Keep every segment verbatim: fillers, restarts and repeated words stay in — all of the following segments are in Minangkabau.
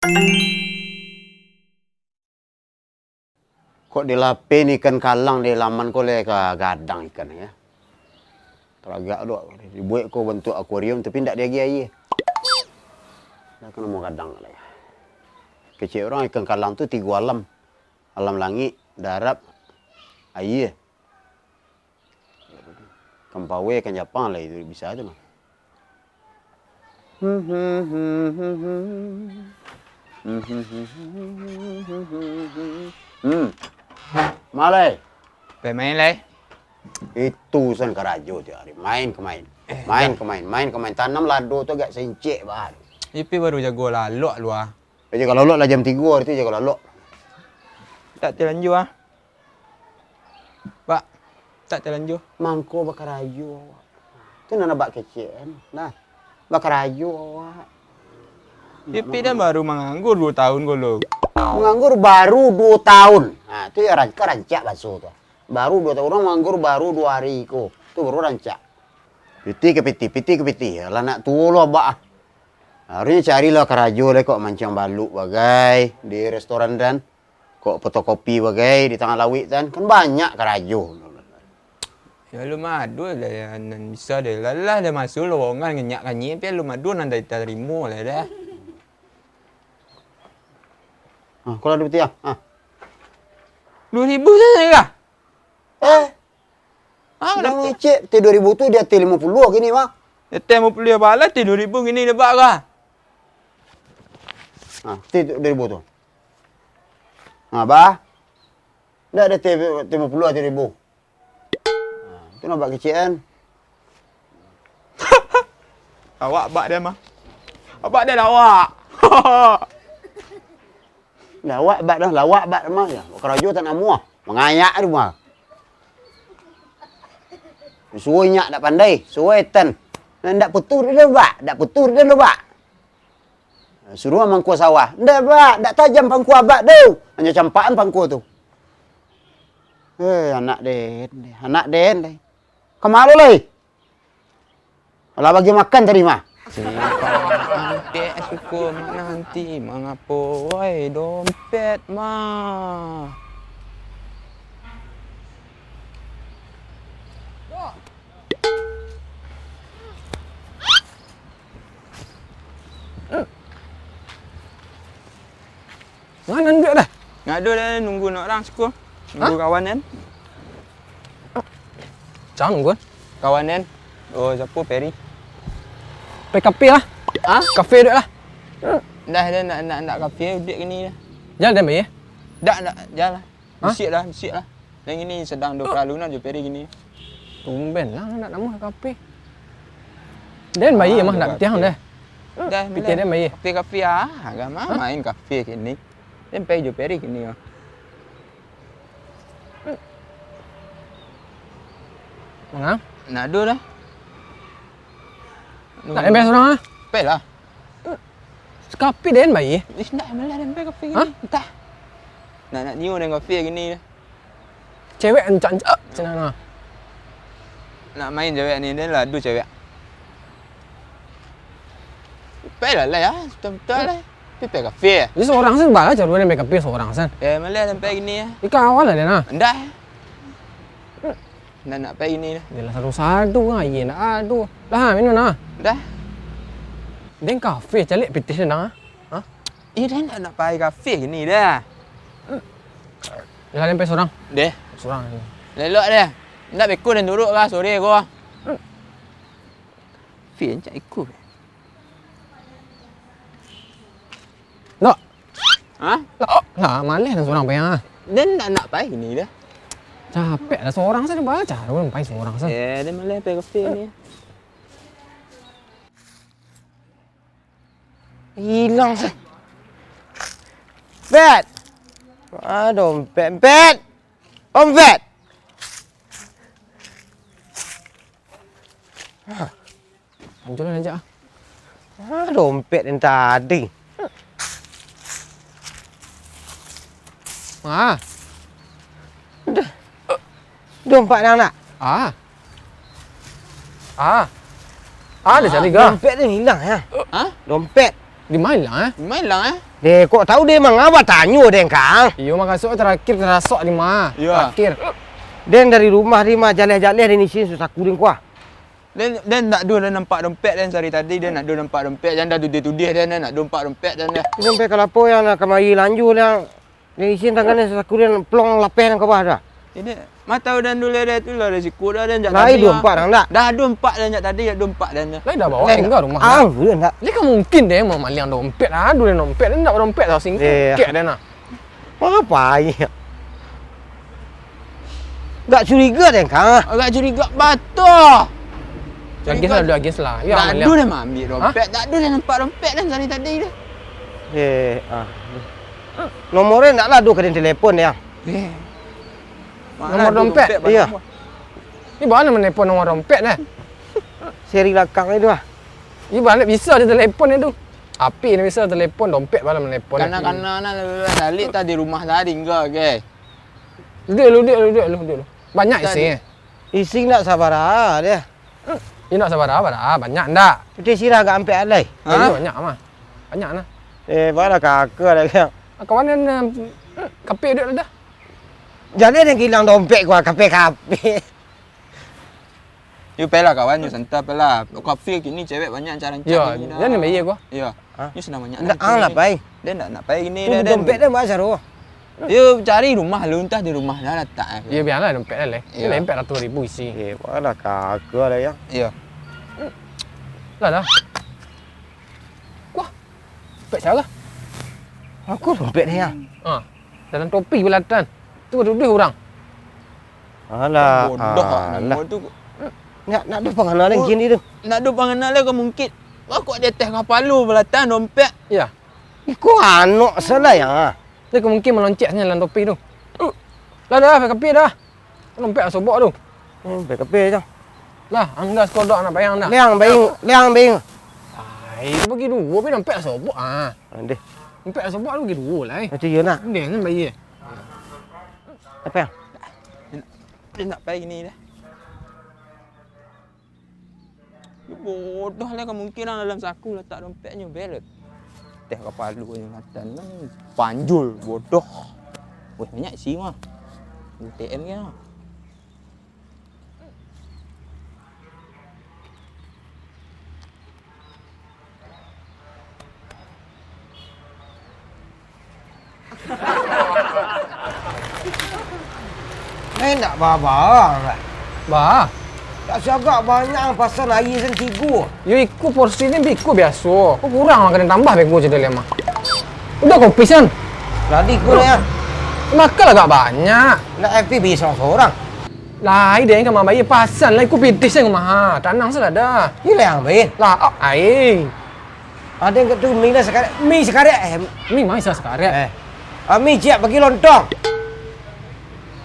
Kok dilapeh ikan kalang di laman ko lai ka gadang ikan, yo. Taragak tu, dibuek ko bantuak akuarium, tapi ndak diagiah aia. Ndak ka namuah gadang lai. Kecek urang ikan kalang tu tigo alam. Alam langik, darat, aia. Ikan pawai, ikan japang lah itu bisa tu mah. Hmm. Malai. Pai main lai. Itu urusan karajo tiap hari. Main ka main. Eh, main ka main, main ka main. Tanam lado tu agak saincek bae. Ipi baru jago lalok lu ah. Jago lalok lah jam tigo hari tu jago lalok. Tak talanjua ah. Bak, tak talanjua. Mangko bakarajo awak. Tu nan abak kecek kan. Nah, bakarajo awak. Ipi den baru manganggur duo tahun ko lo. Manganggur baru duo tahun. Nah, tu yo ran-, ka rancak baso tu. Baru duo tahun, urang manganggur baru duo hari ko. Tu baru rancak. Pitih ka pitih, pitih ka pitih. Lah nak tuo lo abak ah. Harusnyo carilah karajo deh kok manciang baluik bagai di restoran dan. Kok fotokopi bagai di tangah lauik tan, kan banyak karajo. Yo, alun ado lah nan bisa deh. Lah, lah, lah masuak lowongan ngenyak kanyie, tapi alun ado nan ditarimo lah dah. Ah, kalau ada pitiah, ah. Duo ribu sajo kah? Eh, Ah, dah mangecek, T dua ribu tu di ateh limo puluah kini, mah. Di ateh limo puluah balah, T dua ribu kini dah bak kah? Ah, T dua ribu tu. Ah, bah. Ndak ada T, T limo puluah, T dua ribu. Ah, tu nampak kecek kan. Awak bak dia mah. Abak dia lawak. Lawak bak dah, lawak bak mah. Ya, karajo tak namuah. Mangayak tu mah. Suruh inyak dak pandai, suruh etan. Nah, ndak putuh dia, Bak. Ndak putuh dia, Bak. Suruah mangko sawah. Ndak, Bak. Ndak tajam pangku abak tu. Hanyo campakan pangku tu. Eh, anak den, anak den, deh. Kama lai? Alah bagi makan tadi mah. Simpang Ampek suko mananti, mangapo wai dompet mah. Nan duduak dah? Ngado dah, nunggu nak urang siko. Nunggu kawan kan. Cang nunggu. Kawan kan. Oh, siapo Peri? Pai kafe lah. Ha? Kafe duduak lah. Dah, dah, nak, nak, nak kafe duduak kini dah. Jan den pai. Dak, dak, jan lah. Hah? Bisuak lah, bisuak lah. Nan kini sadang ado paralu nan jo Peri kini. Tumben lah, nak namuah kafe. Den pai mah, nak pitiah den. Dah, pitiah den pai. Kafe, kafe ah, agak mah main kafe kini. Den pai jo Peri kini ah. Manga? Nak ado dah. Nak den pai surang ah? Pai lah. Sakafe den pai. Ih, ndak, malah den pai kafe kini. Hah? Antah. Nak, nak nio den kafe kini. Cewek ancak-ancak, cina nah. Nak main cewek ni, den lah ado cewek. Pai lah, lah ya, sudah betul lah. Pai, pai kafe. Jadi surang sen, baa caro den pai kafe surang sen. Eh, malah sampai gini ya. Ika awal lah den nah. Ndak. Ndak nak pai gini dah. Jelas satu-satu kan, iya ndak ado. Dah, minum nah. Dah. Den kafe, caliak pitih den nah. Hah? Ih, dah ndak nak pai kafe kini dah. Lah, den pai surang. Deh. Surang. Lelok deh. Ndak beko den turuk lah sore ko. Kafe rancak iko. Dok. Hah? Lah, lah, maleh den surang pai ah. Den ndak nak pai kini dah. Capek lah surang sen, baa caro den pai surang sen. Eh, den maleh pai kafe ni. Hilang sen. Bet! Ah, dompet, Bet! Om Bet! Hancur lah, Cak. Ah, dompet yang tadi. Ah. Dah. Dompet dah nak? Ah. Ah. Ah, dah cari ga? Dompet tu hilang ya. Hah? Dompet. Di ma ilang, eh? Di ma ilang, eh? Deh, kok tahu deh, manga batanyo deh, Kang? Iyo, mukasuik terakhir tarasok di ma? Iyo. Terakhir. Den dari rumah di ma, jaleh-jaleh den isin sasaku den kuah. Den, den ndak doh den nampak dompet den sari tadi, den ndak doh nampak dompet, jan dah tuduah-tuduah den, den ndak doh nampak dompet den dah. Dompet kalapo yang nak kamari lanjua den, den isin tangan den sasaku den plong lapeh den ka bawah dah. Ini, ma tahu den dulu deh tu lah risiko dah den jak tadi. Lai dompet den dah. Dah dompet den jak tadi, dah dompet den dah. Lai dah bawa tinggal rumah dah. Ah, buliah ndak? Lai ka mungkin deh mamaliang dompet, ado den dompet, den ndak dompet tau singkek den nah. Mangapai? Agak curiga den, Kang. Agak curiga batua. Agis lah, dulu agis lah. Yo, ndak ado den maambiak dompet, ndak ado den nampak dompet den dari tadi tu. Eh, ah. Nomor den ndak lah ado ka den telepon den. Eh. Nomor dompet? Iyo. Ni baa nak manelepon nomor dompet den? Seri lakang itu ah. Iyo, baa nak bisa ditelepon itu. Api ni bisa telepon, dompet baa nak manelepon. Kana-kana nah, lalik tah di rumah tadi, enggak, ge. Duduak lu, duduak lu, duduak lu, duduak lu. Banyak isingnyo. Isi ndak sabara deh. Hmm, iyo ndak sabara, bara, banyak ndak? Putih sirah agak ampek alai. Hah? Iyo, banyak mah. Banyak nah. Eh, baa lah kaka dah, Kang. Ah, kawan kan, eh, kape duduak lu dah. Jadi ado nan ilang dompet gua, kape-kape. Yo, pai lah kawan, yo santai pai lah. Kafe kini cewek banyak rancak-rancak. Yo, kini dah. Jan bayia gua. Yo. Hah? Yo, sanang banyak. Ndak lah pai. Den ndak nak pai kini dah, den. Dompet den baa caro? Yo, cari rumah lu, antah di rumah lah latak. Yo, bialah dompet lah, leh. Yo. Dompet ratuih ribu isi. Eh, baa lah kaka lah, yo. Yo. Lah dah. Wah. Dompet sia? Aku dompet ni, yo. Ha. Dalam topi balatan. Tu batuduah urang. Alah, bodoh alah. Ndak, ndak ado pangana lai kini tu. Ndak ado pangana lai ka mungkin. Kok di ateh kapalo balatan dompet? Iyo. Iko anak salah yo. Dia ka mungkin maloncek sajo dalam topi tu. Lah dah, P K P dah. Dompet lah sobok tu. Hmm, P K P je. Lah, angga sakodok nak payah dah. Liang, baing, liang, baing. Ai, tu bagi duo, tapi dompet lah sobok ah. Andeh. Dompet lah sobok tu bagi duo lah, eh. Macam iyo nak. Andeh, kan bayia. Apo yo? Dia nak pai kini dah. Yo bodoh lah, kamungkinan dalam saku latak dompetnyo, belet. Teh kapalo nyo latak, panjul, bodoh. Weh, banyak isi mah. A T M kah? Eh, ndak baa-baa, Bang. Baa? Ndak sagak banyak pasan aia sen tigo. Yo, iko porsi ni biko biaso. Ko kurang lah, kena tambah beko cedek lemah. Udah kopi san. Tadi ko lah, yo. Makan lah agak banyak. Ndak happy beli sorang-sorang. Lai deh, ka mambayia pasan lah, iko pitih sen rumah. Tanang salah dah. Iyo lah, Bang. Lah, ah, ai. Ado nan ka tu, mi lah sakarek. Mi sakarek, eh. Mi ma bisa sakarek? Eh. Ah, mi ciek bagi lontong.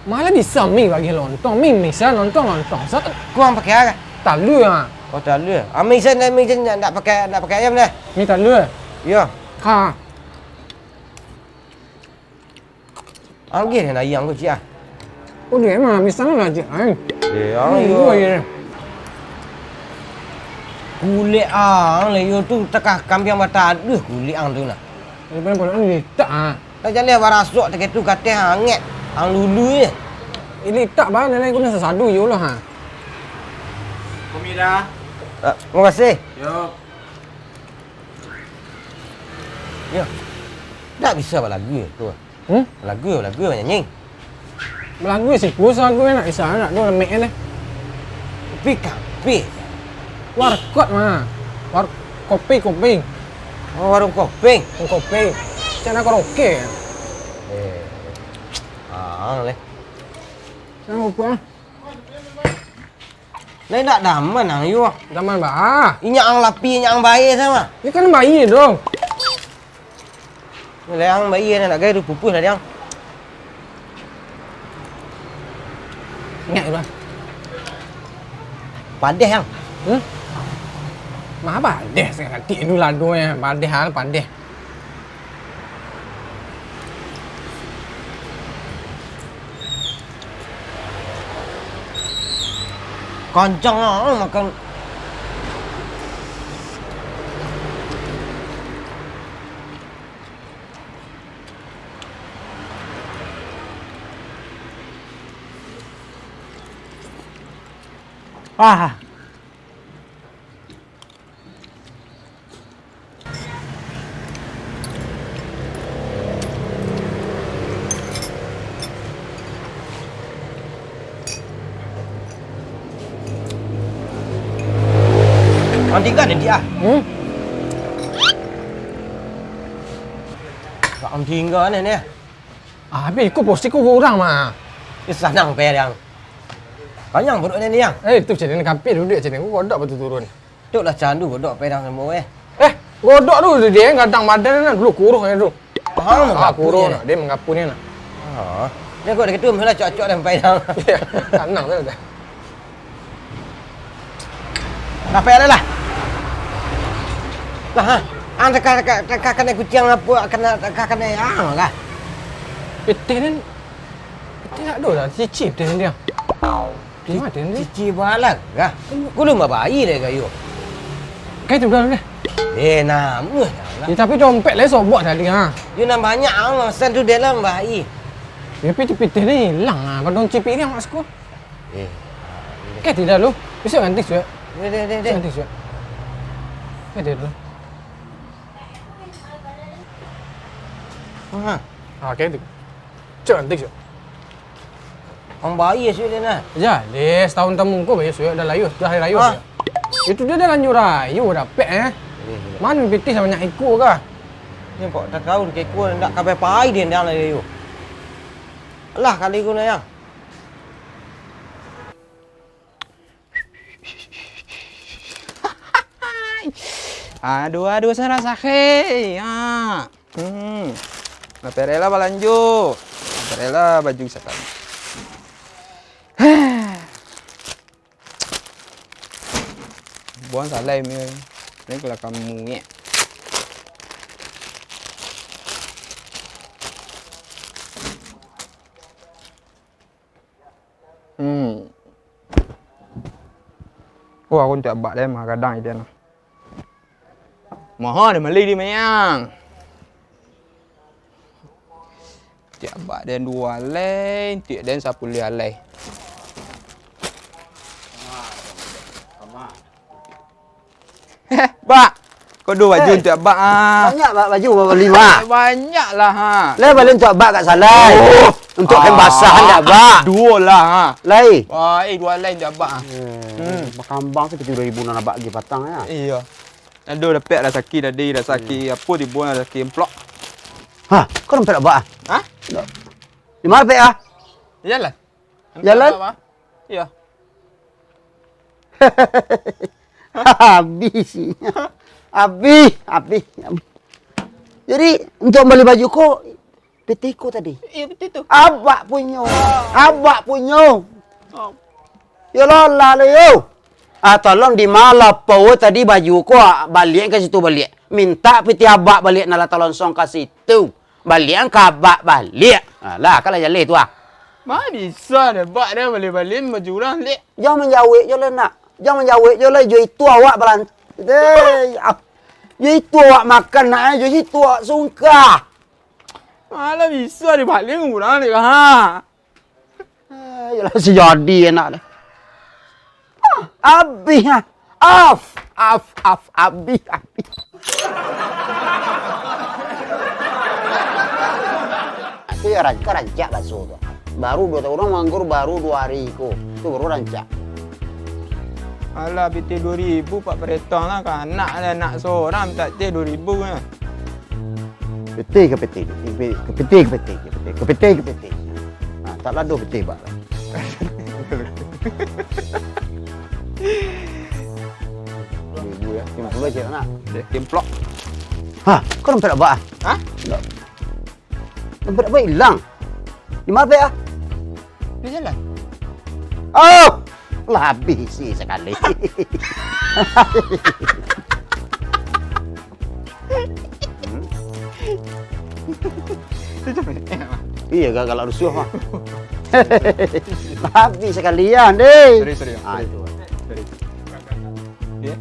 Ma lah bisa mi bagi lontong. Mi, mi sa, lontong, lontong sa. Kuang pakai apo? Talua ah. Oh, talua. Ah, mi sa, mi sa ndak pakai, ndak pakai ayam dah. Mi talua. Iyo. Ha. Agiah den ayam ko ciek ah. Oh, den mah, pisang lah ciek ai. Iyo, iyo. Kulek ang, lah iyo tu takah kambiang bataduah kulek ang tu nah. Jadi paling pokok ni litak ah. Lah jaleh barasok takah tu kateh angek, ang lulu je. Ini litak bah, nenek guna sasadu yo lah ha. Komi dah. Ah, makasih. Yo. Yo. Ndak bisa balagu tu. Hmm? Balagu, balagu, banyanyi. Balagu sih, ku balagu nak bisa, nak tu lemek ni. Kopi, kopi. Warkot mah. War-, kopi, kopi. Oh, warung kopi. Warung kopi. Cak nak karaoke. Eh. Ah, leh. Cak nak kopi ah. Lai ndak daman ang yo. Daman baa? Inyo ang lapeh, inyo ang bayia sama. Yo kan bayia doh. Lai ang bayia nak gai tu pupuih lah diang. Ingat lah. Padeh ang. Hmm? Mah padeh sakali tu lado eh. Padeh ang padeh. Kancang ah makan. Ah. Ang tingga ni, Diak, ah. Hmm? Ang tingga ni, ni. Ah, habis ko posisi ko urang mah. Eh, sanang pe, Diang. Panyang buruak ni, Diang. Eh, tu cina ni kampik duduak cina. Ko godok batu turun. Tu lah candu godok pe, Diang, samo, eh. Eh, godok tu, dia gadang badan ni, dulu kuruih ni tu. Ah, kuruih ni, dia manggapu ni nah. Ah. Dia kok dah gitu, mula cocok dah sampai, Diang. Iya, sanang tu dah. Lah, payah lah. Lah, ha. Ang teka, teka, teka kanai kuciang apo, kena, teka kanai ang lah. Pitih ni, pitih nak do lah, cici pitih ni dia. Pitih mati ni. Cici balah lah. Gulun babayi deh kayu. Kai tu dah deh. Eh, namuah lah. Ya, tapi dompet lah sobok tadi, ha. Yo, nan banyak ang, sen tu dalam bayi. Ya, pitih-pitih ni hilang ah. Kadang cipik ni amat suko. Eh. Oke, tidak lu. Bisa ganti suat. Dek, dek, dek, dek. Bisa ganti suat. Oke, tidak lu. Ha. Ah, oke, tidak. Cok ganti suat. Ang bayi suat dia nah. Ya, deh, setahun tamu ko bayi suat dah layu, dah hari rayu. Ha? Itu dia dah lanjut rayu dapek eh. Eh, iya. Mana pitih sabanyak iko kah? Ni kok tak tahu ke iko ndak kabai pai dia ndak layu. Lah kali ko nah ya. Aduh, aduh, sarah sakik. Ha. Hmm. Lah perela balanjo. Lah perela baju sakali. Buang salai mi. Ni kalau kamu ngek. Hmm. Wah, aku ntiak bak deh, mah gadang ide nah. Maha deh mali di mayang. Ntiak bak den duo alai, ntiak den sapuluah alai. Heh, Bak. Ko do baju Eh, untuak Abak, ah. Banyak, Bak, baju Abak bali, Bak. Banyak lah, ha. Lai bali untuak Abak kat Salai. Oh. Untuak kain basah Ah, dak, Bak? Duo lah, ha. Lai. Wah, eh, duo lai untuak Abak, ah. Eh, Hmm. bakambang tu tujuah ribu nan Abak agi patang, ya? Iya. Aduh, dapek rasaki tadi, rasaki Hmm. apo tibo, rasaki amplop. Hah, kau dompet Abak, ah? Hah? Di mana, Pek, ah? Jalan. Jalan? Apa? Iya. Habis. Habis, habis, habis. Jadi, untuak bali baju ko, pitih ko tadi? Iya, pitih tu. Abak punyo. Ah. Abak punyo. Oh. Yo lah, lah, lah, yo. Ah, tolong di ma lapau tadi baju ko, ah, baliak ka situ baliak. Mintak pitih Abak baliak, nan lah talonsong ka situ. Baliak ka Abak baliak. Alah, kan lah jaleh tu ah. Ma bisa deh, Bak, deh, baliak-baliak baju urang, Lek. Jan manjawek jo lah, nak. Jan manjawek jo lah, jo itu awak balan-, deh, ah. Jo itu awak makan, nak, eh, jo situ awak sungkah. Ma lah bisa dibaliak urang, Lek, ha. Eh, yalah, si jadi enak deh. Ah, abih, ah. Af, af, af, abih, abih. Tu ya, ran-, kau rancak baso tu. Baru duo tahun urang manganggur, baru duo hari ko. Tu baru rancak. Alah, pitih duo ribu, Pak Paretong lah. Ka anak, anak sorang, mintak teh duo ribu nyo. Pitih ka pitih, pitih ka pitih, ka pitih ka pitih. Ha, tak lado pitih, Bak. Duo ribu ya, limo puluah je nak. Deh, timplok. Ha, kau dompet Abak, ah? Hah? Dompet Abak hilang. Di mana, Pek, ah? Di jalan. Oh, lah habih isi sakali. Hmm? Iya, ga-, galak rusuah, mah. Habih sakalian, deh. Sorry, sorry, Ah, sorry. itu. Sorry. Iya.